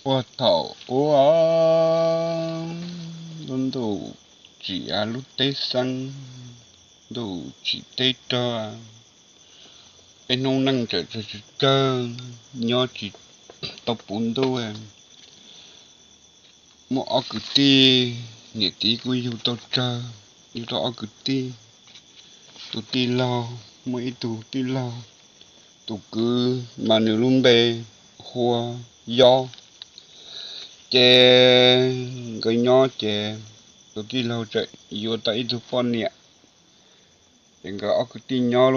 Puag thaum ub, lub ntuj tsim, lub teb xeeb, ntuj tsim teb rog, peb hnub neej tseem tsawg tsawg, nyob tsis tau puv ntuj. Muaj ob kwv tij, niam txiv kuj yug tau tsawg, yug tau ob kwv tij. Tus tij laug, muaj ib tug tij laug, tus kwv mas nws lub npe hu ua Yob. Ces nkawd nyob ces tus tij laug tseem yuav tau ib tug poj niam. Ces nkawd ob kwv tij nyob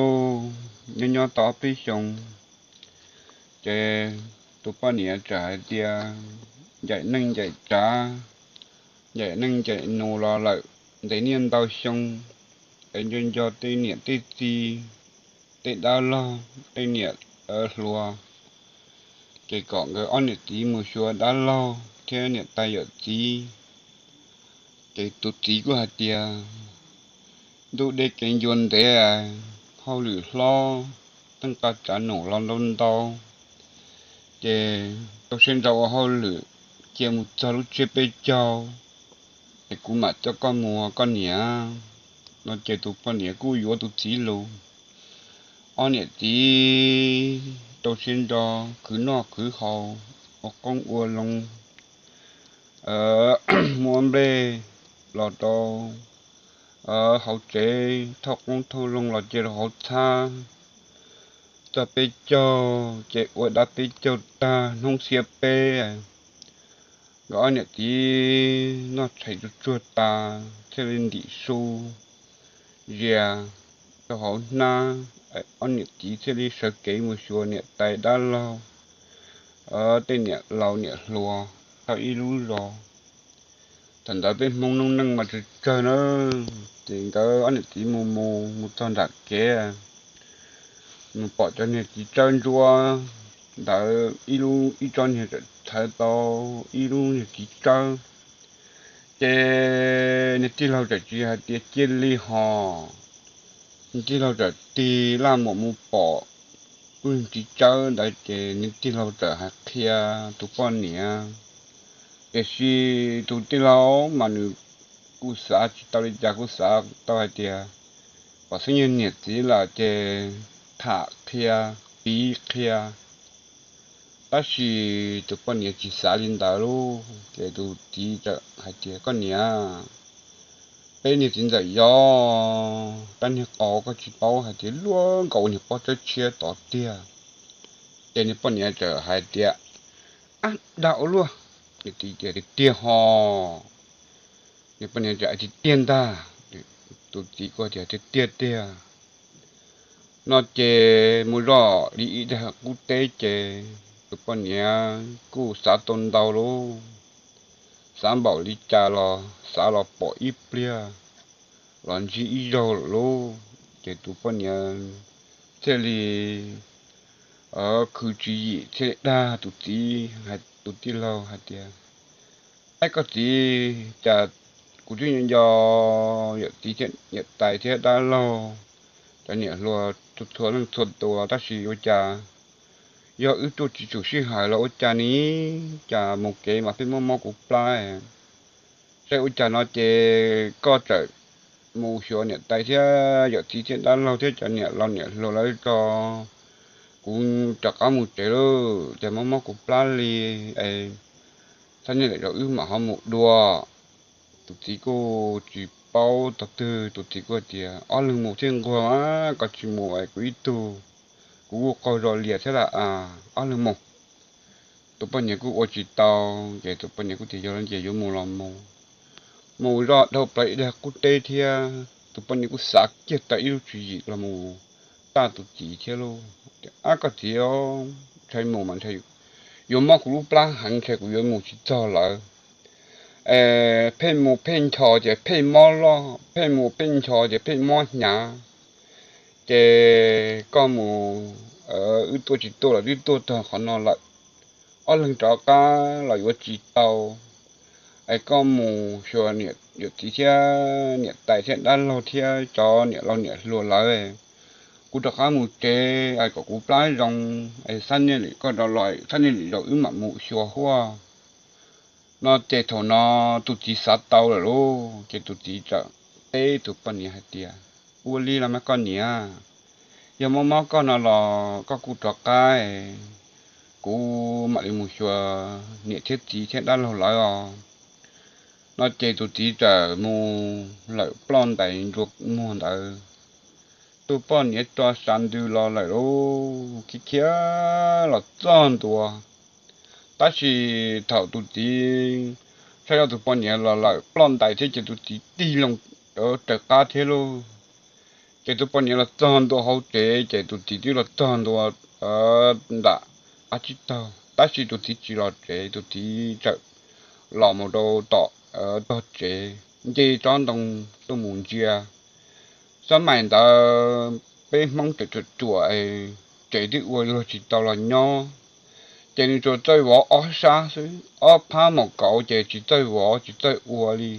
nyob nyob tau ob peb xyoos, ces tus poj niam txawm hais tias ncaim neej ncaim tsav, ncaim neej ncaim nus los lawm ntev niaj ntau xyoo, es nco nco tej niam tej txiv, tej dab laug, tej niam hluas, ces kom nkawd ob niam txiv mus xyuas dab laug thiab niam tais yawm txiv. Ces tus txiv kuj hais tias ntuj deb kev ncua ntev, hauj lwm hlob, tej nqaj tsav num los ntau ntau, ces rau siab ntso ua hauj lwm, cia mus txog lub tsiab peb caug, es kuv mam coj koj mus koj niam. No ces tus poj niam kuj yuav tus txiv lus. Ob niam txiv rau siab ntso khwv noj khwv haus, ua qoob ua loo, muab nplej los rau hauv tsev, thauj qoob thauj loo los cia rau hauv txhab. Txog peb caug ces ua dab peb caug tag hnub xiab peb, nkawd ob niam txiv noj tshais tsuag tsuag tas thiaj li ntim su zias rau hauv hnab, ob niam txiv thiaj li sawv kev mus xyuas niam tais dab laug, tej niam laus niam hluas tau ib lub zos. Thaum ntawd peb Hmoob noob neej mas tsawg tsawg na, ces nkawd ob niam txiv mus mus mus txog nram kev, mus pom cov niag txiv tsawb ntsuab ntawd, ib lub ib tsob niag txawm txhawv tau ib lub niag txiv tsawb. Ces niag tij laug txawm tsis hais tias cia li hos, niag tij laug txawm tig laj muam mus pom lub niag txiv tsawb ntawd ces niag tij laug txawm hais qhia tus poj niam. Tiam sis tus tij laug mas nws kuj xav tsis tau li cas, kuj xav tau hais tias pom xwb yog niam txiv lawm ces tham qhia, piv qhia. Tab sis tus poj niam tsis xav li ntawd lauj, ces tus txiv txawm hais tias koj niam, peb niag txiv ntxawm yog tab niag qau, koj tsis paub hais tias luaj nkaus ua niag pob tsawb tshiab tod tiag. Ces niag poj niam txawm hais tias ab, dag ua luaj. Niag txiv tias tiag tiag hos. Niag poj niam tias tiag tiag ntag. Tus txiv kuj tias tiag tiag tiag. No ces mus zoj li ib daig qub teb ces tus poj niam kuj xav tau ntau lauj, xav npaum li cas los xav los pom ib pliag los ntsib ib zaug lawm lauj. Ces tus poj niam thiaj li khwv tswv yim thiaj li dag tus txiv, tus tij laug hais tias, ab koj txiv, cas kuv twb nco nco yawm txiv thiab niam tais thiab dab laug, cov niam hluas txhua leej txhua tus los tab sis ua cas yog wb tuaj tsis tsum sij hawm los ua cas ne, cas mus kev mas pheej mob mob kuv plab. Saib ua cas no ces koj txawm mus xyuas niam tais thiab yawm txiv thiab dab laug thiab cov niam laus niam hluas lawv tso, kuv rov qab mus tsev lauj, cas mob mob kuv plab li. Xab niaj lwm zaus wb mam ho mus dua. Tus txiv kuj tsis paub tog twg, tus txiv kuj tias ob leeg mus thiaj nquag, koj tsis mus es kuv ib tug, kuv kuj qaug zog lias thiab lawm, ob leeg mus. Tus poj niam kuj ua tsis tau, ces tus poj niam kuj tias yog li ces yuav mus los mus. Mus zoj dhau plaws ib daig qub teb thiab, tus poj niam kuj xav kiag tau ib lub tswv yim los mus txog tus txiv thiab lauj. Ab koj txiv, ntshai mus mas ntshai yuav mob kuv lub plab heev, ntshai kuv yuav mus tsis txog lawv. Pheej mus pheej nchos ces pheej mob loj, pheej mus pheej nchos ces pheej mob hnyav. Ces koj mus, wb tuaj tsis tuaj los twb tuaj txog qhov no lawm, ob leeg rov qab los yuav tsis tau. Es koj mus xyuas yawm txiv thiab niam tais thiab dab laug thiab cov niam laus niam hluas lawv. Kuv rov qab mus tsev es kom kuv plab zoo, es xab niaj lwm koj rov los, xab niaj lwm zaus wb mam mus xyuas huaj. No ces thaum no tus txiv xav tau lawm lauj, ces tus txiv txawm teb tus poj niam hais tias, Ua li los mas koj niam, yog mob mob koj no los koj kuj rov qab, kuv mam li mus xyuas niam thiab txiv thiab dab laug lawv os. No ces tus txiv txawm mus lawm ploj ntais ntsua muag ntawd. Tus poj niam tso sas ntws los lawm lauj, khiav khiav los txog ntua. Tab sis thaum tus txiv saib zoj tus poj niam los lawm ploj ntais thiab ces tus txiv tig loo raws qab thiab lauj. Ces tus poj niam los txog ntua hauv tsev ces tus txiv twb los txog ntua ntawm qab tsib taug, tab sis tus txiv tsis los tsev, tus txiv txawm los mus rau tom tog tsev, nce tsob ntoo tuaj mus ntsia. Xab maim ntawd peb Hmoob tseem ruam ruam, tsev twb ua luag tsis tau los nyob, ces nws tsuas txawj vov ob sab xwb, ob phab mom kaum ces tsis txawj vov tsis txawj ua li.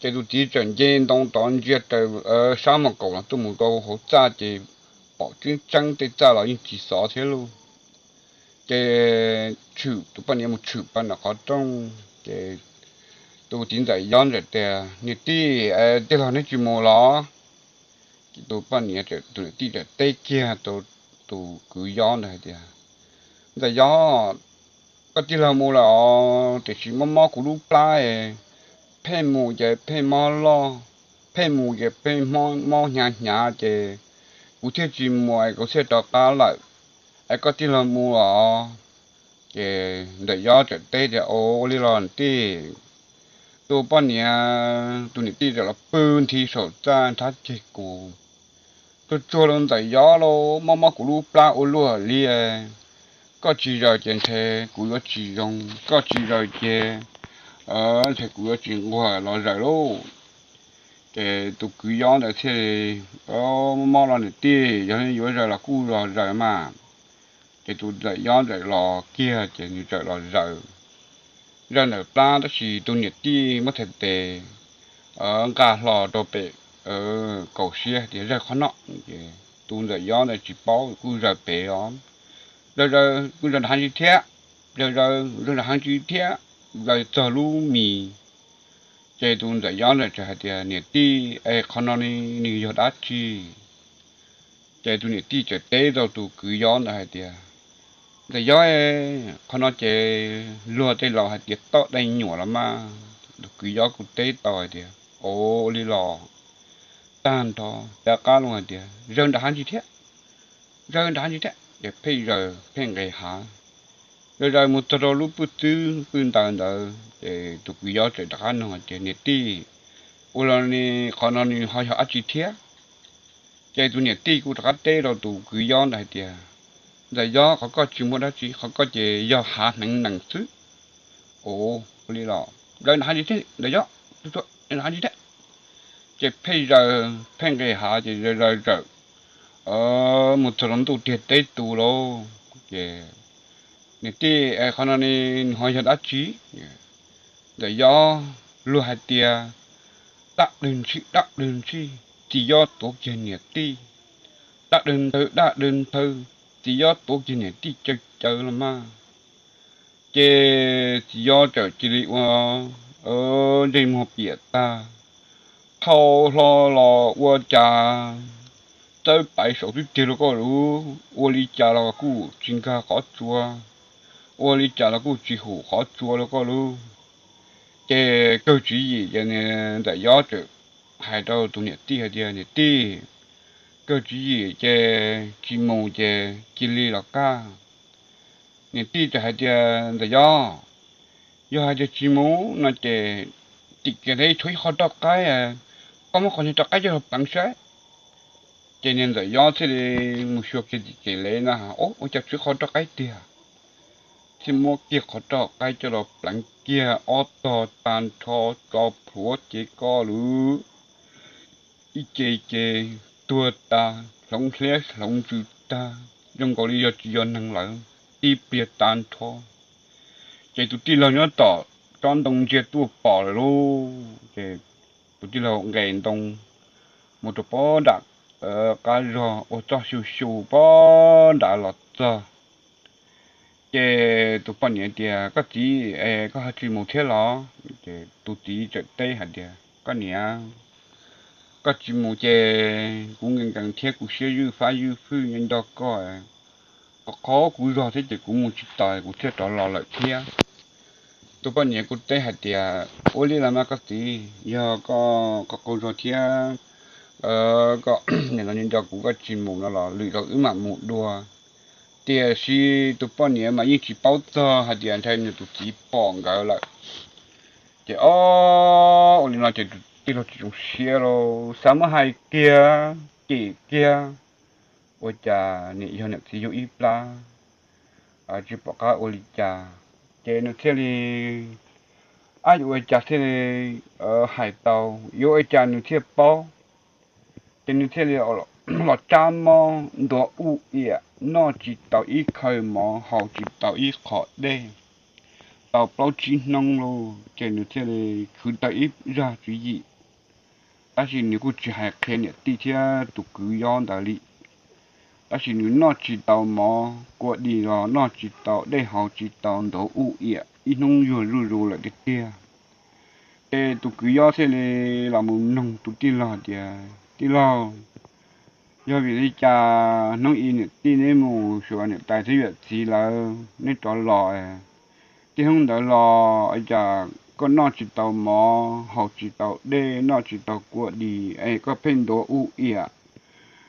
Ces tus txiv txawm nce ntoo tod ntsia raws sab mom kaum los tuaj mus rau hauv txaj ces pom tseeb tseeb tej txaj los yeej tsis xov thiab lauj. Ces tshwm, tus poj niam mus tshwm plaws nram qhov rooj ces tus txiv ntxawm Yob ntawd tias, Niam tij, tij laug neb tsis mus los? Ces tus poj niam, tus niam tij txawm teb kiag rau tus kwv Yob ntawd hais tias, Ntxawm Yob, koj tij laug mus lawm os, tiam sis mob mob kuv lub plab, pheej mus ces pheej mob loj, pheej mus ces pheej mob hnyav hnyav ces kuv thiaj tsis mus es kuv thiaj rov qab lawm. Es koj tij laug mus los? Ces ntxawm Yob txawm teb tias, Ua li los tij. Tus poj niam, tus niam tij txawm los pw nthi saum txaj nrhab ceg kus, Tsuag tsuag los ntxawm Yob lauj, mob mob kuv lub plab ua luaj li. Koj tsis zaws ces ntshe kuv yuav tsis zoo, koj tsis zaws ces ntshe kuv yuav tsis nquag los zaws lauj. Ces tus kwv Yob ntawd thiaj li, Mob mob los niam tij, yog yuav zaws los kuj los zaws mas. Ces tus ntxawm Yob ntawd los kiag ces nws txawm los zaws, zaws ntawm plab tab sis tus niam tij muab txhais tes nqa hlo rau pem kaum siab tias, Zaws qhov no. Ces tus ntxawm Yob ntawd tsis paub, kuj zaws pem os, zaws zaws kuj zaws nram hav ntsis thiab, zaws zaws zaws nram hav ntsis thiab, zaws txog lub mis. Ces tus ntxawm Yob ntawd txawm hais tias, Niam tij, es qhov no ne nws yog dab tsi? Ces tus niam tij txawm teb rau tus kwv Yob ntawd hais tias, Ntxawm Yob, qhov no ces luag tej laus hais tias toj dai nyuam los mas. Tus kwv Yob kuj teb tau hais tias, Ua li los? Tag nrho rov qab los hais tias, Zaws nram hav ntsis thiab, zaws nram hav ntsis thiab. Ces pheej zaws pheej nqes hav, zaws zaws mus txog rau lub pwj txwb pwj ntawd ntawd ces tus kwv Yob txawm rov qab nug hais tias, Niam tij, ua li no ne, qhov no nws ho yog dab tsi thiab? Ces tus niam tij kuj rov qab teb rau tus kwv Yob ntawd hais tias, Ntxawm Yob, qhov koj tsis muaj dab tsi, qhov koj ces yog hav hneev nees xwb. Ua li los? Zaws nram hav ntsis thiab ntxawm Yob, zaws nram hav ntsis thiab. Ces pheej zaws pheej nqes hav ces zaws zaws txawm mus txog rau ntuj tiag teb tus lauj. Ces, Niam tij, qhov no ne nws ho yog dab tsi? Ntxawm Yob, luag hais tias dab dwg ntshis dab dwg ntshis, txiv Yob tuav kiag niam tij, dab dwg ntawg dab dwg ntawg, txiv Yob tuav kiag niam tij caws caws los mas. Ces txiv Yob txawm cia li ua ntsej muag piam tag, thau hlo los ua cas txawb paiv saum twb tiag lauj koj lub, ua li cas los kuj tsis nkag qhov tsua, ua li cas los kuj tsis hum qhov tsua lauj koj lub. Ces kawg tswv yim ces ntxawm Yob txawm hais rau tus niam tij hais tias, Niam tij, kawg tswv yim ces tsis mus ces cia li los kaj. Niam tij txawm hais tias, Ntxawm Yob, yog hais tias tsis mus no ces tim kev tshuav ib qho roj qaib, koj muab qhov niag roj qaib coj los pleev saib. Ces niag ntxawm Yob thiaj li mus xyuas kiag tim kev ntawd na, Ua cas tshuav ib qho roj qaib tiag? Thiaj muab kiag qhov roj qaib coj los pleev kiag ob tog tag nrho, tso plhuav ces koj lub ib ce ces tuag tas, hloov hliab hloov ntsws tag, zoo nkaus li yog tsis yog neeg lawm, tib pliag tag nrho. Ces tus tij laug nyob tom tsob ntoo ntsia tuaj pom lawm lauj. Ces tus tij laug nqes ntoo mus rau pob nram qab zog ua txoj xyu xyu pob nrad los txog. Ces tus poj niam tias, Koj txiv, koj ho tsis mus thiab los? Ces tus txiv txawm teb hais tias, Koj niam, koj tsis mus ces kuv nkees nkees thiab kuv siab ywj fab ywj fwj nyob nco koj, qhov qhov kuv zog thiab ces kuv mus tsis taus kuv thiaj rov los lawm thiab. Tus poj niam kuj teb hais tias, Ua li los mas koj txiv, yog koj qaug zog thiab koj nim no nco kuv koj tsis mus no los lwm zaus wb mam mus dua. Tiam sis tus poj niam mas yeej tsis paub txog hais tias ntshai nws tus txiv pom nkawd lawm. Ces ob ua li no ces tus tij laug tsis zoo siab lauj, xav muab hais kiag, cem kiag, ua cas niam yog niam txiv yug ib plab, tsis pom qab ua li cas. Ces nws thiaj li, ab, yuav ua cas thiaj li hais tau, yuav ua cas nws thiaj paub. Ces nws thiaj li los tsab mob ntuav ub iam, noj tsis tau ib khaw mov, haus tsis tau ib qho dej, tau plaub tsib hnub lauj. Ces nws thiaj li khwv tau ib zaj tswv yim, tab sis nws kuj tsis hais qhia niam tij thiab tus kwv yob ntawd li. Tab sis nws noj tsis tau mov, kua dis los noj tsis tau, dej haus tsis tau, ntuav ub iam ib hnub yuag zuj zus lawm tiag tiag. Ces tus kwv yob thiaj li los mus noog tus tij laug tias, Tij laug, yog vim li cas hnub ib niam tij neb mus xyuas niam tais thiab yawm txiv lawm neb rov los, tib hnub ntawd los cas koj noj tsis tau mov, haus tsis tau dej, noj tsis tau kua dis es koj pheej ntuav ub iam.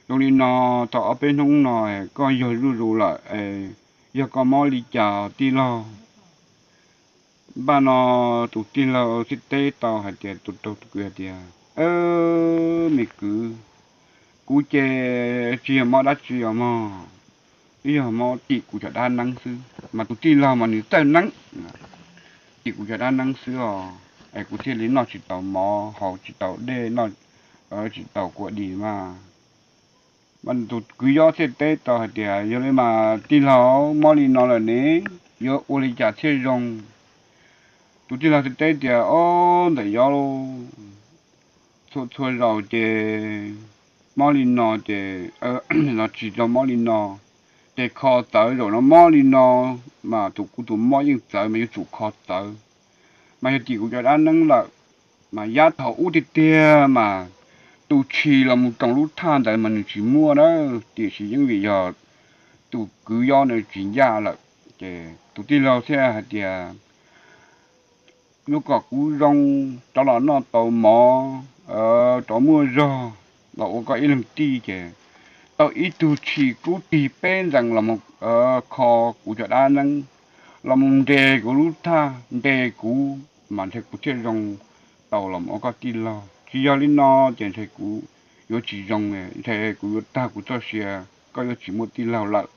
Zoo li no tau ob peb hnub no koj yuag zuj zus lawm, yog koj mob li cas tij laug? Npaj no tus tij laug thiaj teb tau hais tias, tus rau tus kwv hais tias, Me kwv, kuv ces tsis yog mob dab tsi os mog, twb yog mob tim kuv cov dab neeb xwb. Mas tus tij laug mas nws txawj neeb, tim kuv cov dab neeb xwb os, es kuv thiaj li noj tsis tau mov, haus tsis tau dej, noj tsis tau kua dis mas. Tus kwv yob thiaj teb tau hais tias, Yog li mas tij laug, mob li no lawm ne, yuav ua li cas thiaj zoo? Tus tij laug thiaj teb tias, Ob, ntxawm yob, txhua txhua zaus ces mob li no ces, no tsis tau mob li no, ces kho txawv, zaum no mob li no mas tus kuv tus mob yeej txawv mas yuav tsum kho txawv. Mas yog tim kuv cov dab neeb lawm, mas yav thaum ub tiag tiag mas tus tshis los mus roos lub thaj ntawd mas nws tsis muaj na, tiam sis yeej vim yog tus kwv yob nws tsis ncaj lawm. Ces tus tij laug thiaj hais tias, Yuav kom kuv zoo, rov los noj tau mov, rov muaj zog los ua koj ib leeg tij ces tau ib tug tshis kub tig peb ntxees los mus kho kuv cov dab neeb, los mus nres kuv lub thaj, nres kuv, mas ntshe kuv thiaj zoo tau los mus ua koj tij laug. Tsis yog li no ces ntshe kuv yuav tsis zoo, ntshe kuv yuav tag kuv txoj sia, koj yuav tsis muaj tij laug lawm.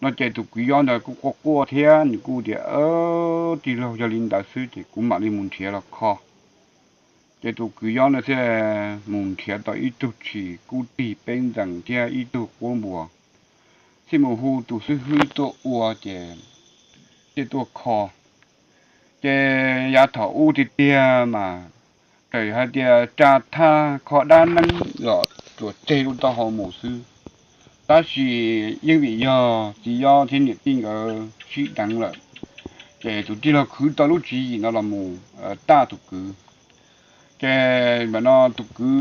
No ces tus kwv yob ntawd kuj quaj quaj thiab nws kuj tias, Tij laug, yog li ntawd xwb ces kuv mam li mus nrhiav los kho. Ces tus kwv yob ntawd thiaj mus nrhiav tau ib tug tshis kub tig peb ntxees thiab ib tug quab npua, thiaj mus hu tus xib hwb tuaj ua ces thiaj tuaj kho. Ces yav thaum ub tiag tiag mas raws hais tias tsa thaj kho dab neeb los tsuas tseg lub taub hau mus xwb. Tab sis yeej vim yog txiv yob thiab niam tij nkawd sib deev lawm, ces tus tij laug khwv tau lub tswv yim no los mus tag tus kwv. Ces mam no tus kwv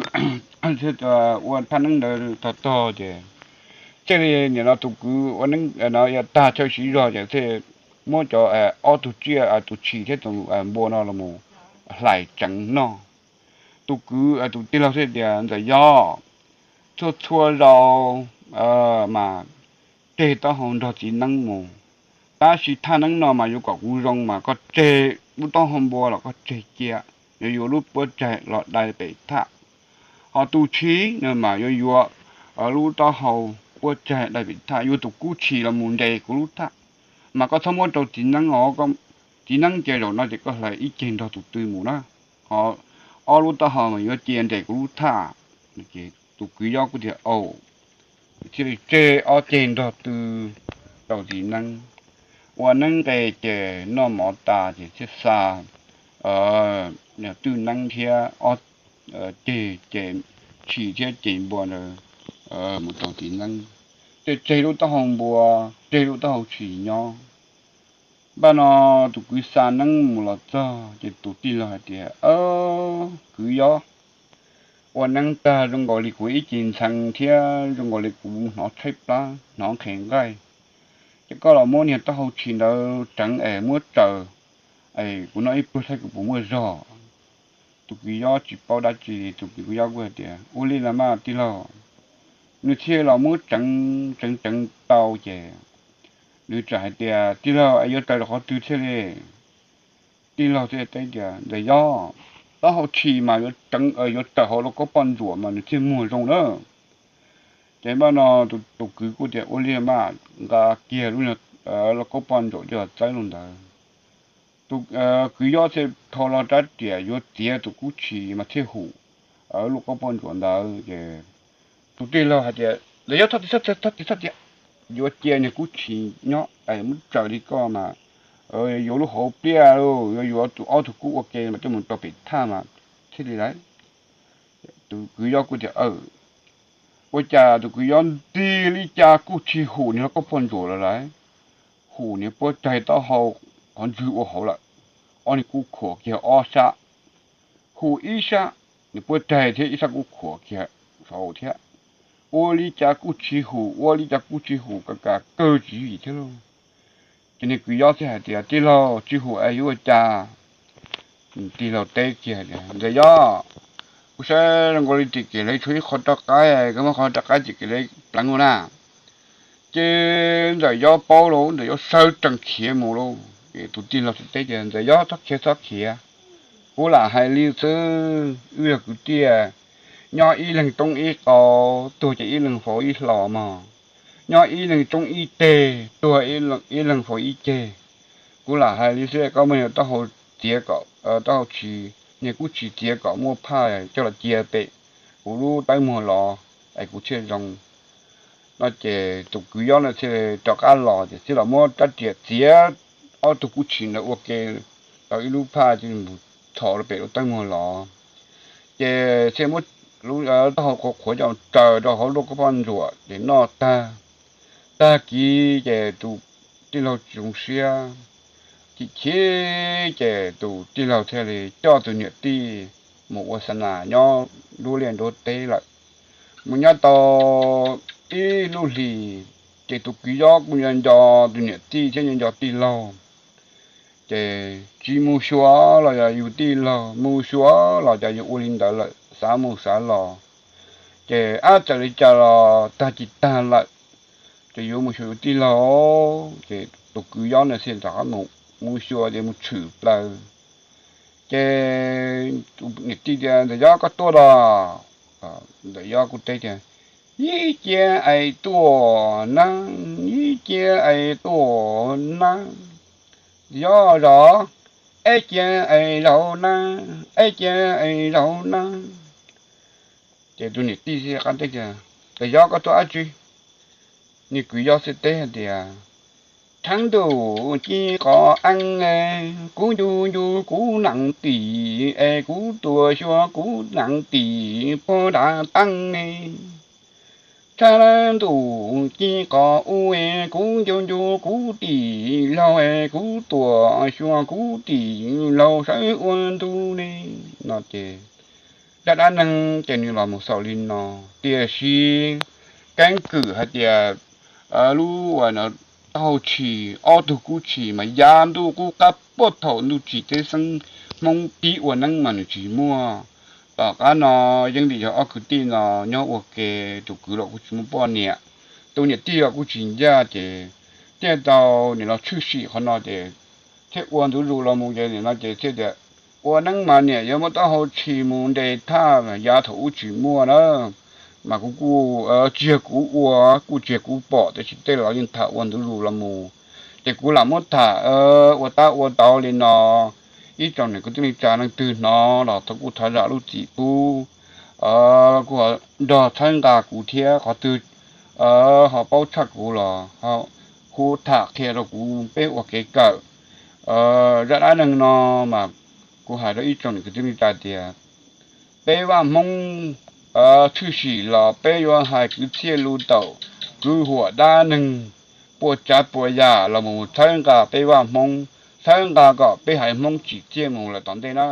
ua thaj neeb ntawd tog tog ces thiaj li nim no tus kwv ua neeb no tag chaw siv zog ces thiaj muab cov ob tug tsiaj, tus tshis thiab tus npua no los mus hlais tseev noj. Tus kwv, tus tij laug thiaj tias, Ntxawm yob, txhua txhua zaus mas tseg taub hau nrog txiv neeb mus, tab sis thaj neeb no mas yuav kom kuv zoo mas koj tseg lub taub hau npua los koj tseg cia, yuav yuav lub puab tsaig los dai pem thaj. Ho tus tshis no mas yuav yuav lub taub hau puab tsaig dai pem thaj, yuav tus kub tshis los mus nres kuv lub thaj. Mas koj txhob muab rau txiv neeb os, txiv neeb ces zaum no ces koj hlais ib ceg nrog tus tw mus na. Ho ob lub taub hau mas yuav cia nres kuv lub thaj. Tus kwv yob kuj tias, Au. Thiaj li tseg ob ceg nrog tw rau txiv neeb. Ua neeb nqe ces noj mov tas ces thiaj xa twj neeb thiab ob ceg ces tshis thiab ceg npua ntawd mus rau txiv neeb, thiaj tseg lub taub hau npua, tseg lub taub hau tshis nyob. Npaj no tus kwv xa neeb mus los txog ces tus tij laug hais tias, Kwv Yob, ua neeb tag zoo nkaus li kuv ib ce ntxhee thiab zoo nkaus li kuv hnov tshaib plab hnov nqhis nqaij, ces koj los muab niag taub hau tshis ntawd tseev es muab tsaws es kuv noj ib pluag thiab kuv puas muaj zog? Tus kwv Yob tsis paub dab tsi, tus kwv Yob kuj hais tias, Ua li los mas tij laug. Nws thiaj los muab tseev tseev tseev tau ces nws txawm hais tias, Tij laug, es yuav tsaws rau qhov twg thiaj li? Tij laug thiaj teb tias, Ntxawm Yob, taub hau tshis mas yuav tseev, yuav tsaws hauv lauj kaub poj ntsuam mas nws thiaj muag zoo na. Ces npaj no tus kwv kuj tias, Ua li mas. Nqa kiag lauj kaub poj ntsuam coj txawb loo ntawd, tus kwv Yob thiaj rho los rab riam yuav txiav tus kub tshis mas thiaj hum lauj kaub poj ntsuam ntawd. Ces tus tij laug hais tias, Ntxawm Yob, txhob tias, txhob tias, yuav cia niag kub tshis nyob es muab tsaws li koj mas yuav lub hauv pliaj, yuav yuav tus ob tug kub ua ke mas coj mus rau pem thaj mas thiaj li lawm. Tus kwv Yob kuj tias, Ua cas tus kwv Yob ntig li cas kuj tsis hum niag lauj kaub poj ntsuam lawm lauj. Hum niag puab tsaig taub hau qhov ntswg ua hauv lawm, ob niag kub khuam kiag ob sab. Hum ib sab niag puab tsaig thiab ib sab kub khuam kiag saud thiab. Ua li cas kuj tsis hum, ua li cas kuj tsis hum, ka ka kawg tsis yim thiab lauj. Ces niag kwv Yob thiaj hais tias, Tij laug, tsis hum es yuav ua cas? Tij laug teb kiag tias, Ntxawm Yob, kuv saib zoo nkaus li tim kem le tshuav ib qho rov qab, koj muab qhov rov qab tim kem le pleev ua na. Ces Ntxawm Yob paub lauj, Ntxawm Yob sawv tsees khiav mus lauj. Tus tij laug thiaj teb tias, Ntxawm Yob, txhob khiav, txhob khiav. Kuv lam hais li xwb, wb yog kwv tij, nyob ib leeg roob ib qau, tuag ces ib leeg faus ib hlo mog. Nyob ib leeg roob ib teg, tuag ib leeg faus ib ceg. Kuv lam hais li xwb, koj muab niag taub hau txiav kom, taub hau tshis, niag kub tshis txiav kom muaj phaj coj los cia pem kuv lub tawb muag los es kuv thiaj zoo. No ces tus kwv Yob no thiaj rov qab los ces thiaj los muab rab riam txiav ob tug kub tshis ntawd ua ke tau ib lub phaj ces mus thom rau pem lub tawb muag los. Ces thiaj muab taub hau qhuav qhuav coj tsaws rau hauv lauj kaub poj ntsuam ces noj tag. Tag kis ces tus tij laug tsis zoo siab, chim chim ces tus tij laug thiaj li coj tus niam tij mus ua xa nas nyob nruab liaj nruab teb lawm. Mus nyob tau ib lub hlis ces tus kwv Yob kuj nco nco tus niam tij thiab nco nco tij laug. Ces tsis mus xyuas los yog yus tij laug, mus xyuas los cov yus ua li ntawd lawm, xav mus xav los. Ces ab txawm li cas los tag tsis tag lawm, ces yuav mus xyuas yus tij laug. Ces tus kwv Yob no thiaj rov qab mus, mus xyuas ces mus tshwm plaws. Ces tus niam tij tias, Ntxawm Yob, koj tuaj los? Ntxawm Yob kuj teb tias, Ib cia es tuaj na, ib cia es tuaj na. Yob zos, ib cia es zaum na, ib cia es zaum na. Ces tus niam tij thiaj qab teb tias, Ntxawm Yob, koj tuaj dab tsi? Niag kwv Yob thiaj teb hais tias, Theeb ntuj ci qos eeb, kuv ncu ncu kuv nees tim es kuv tuam xyuas kuv nees tim puag nram teeb ne. Theeb ntuj ci qos ub, kuv ncu ncu kuv tim laug, kuv tuam xyuas kuv tim laug sawv ua ntu ne. No ces zaj dab neeg ces nws los mus xaus li no, tiam sis keeb kwm hais tias lub uas taub hau tshis, ob tug kub tshis mas yav ntuj qub qab puag thaum ntuj tsim teb xeeb Hmoob pib ua neeb mas nws tsis muaj. Tom qab no yeej vim yog ob kwv tij no nyob ua ke, tus kwv los kuj tsis muaj poj niam, tus niam tij los kuj tsis ncaj, ces thiaj tau nim no tshwm sim qhov no ces thiaj ua ntu zus los mus ces nim no ces thiaj tias ua neeb mas niam yuav muab taub hau tshis mus nres thaj, yav thaum ub tsis muaj na. Mas kuv kuj tsis yog kuv ua, kuj tsis yog kuv pom, tiam sis tej laus yeej tham ua ntu zus los mus. Ces kuv lam muab tham ua tab ua tau li no, ib tsoom niam kwv tij neej tsa leej twg hnov los thov kuj thov zam lub txim pub, kuj nrog txhawb nqa kuv thiab, qhov twg ho paub tshaj kuv los hu tham qhia rau kuv peb ua kev kawm. Zaj dab neeg no mas kuv hais rau ib tsoom niam kwv tij neej tsa tias peb vaj Hmoob tshwm sim los peb yuav hais kwv txhiaj lus tawm, kwv huam dab neeg, puas tsav puas yam los mus txhawb nqa peb vaj Hmoob, txhawb nqa kom peb haiv Hmoob tsim txiaj mus lawm tom ntej na.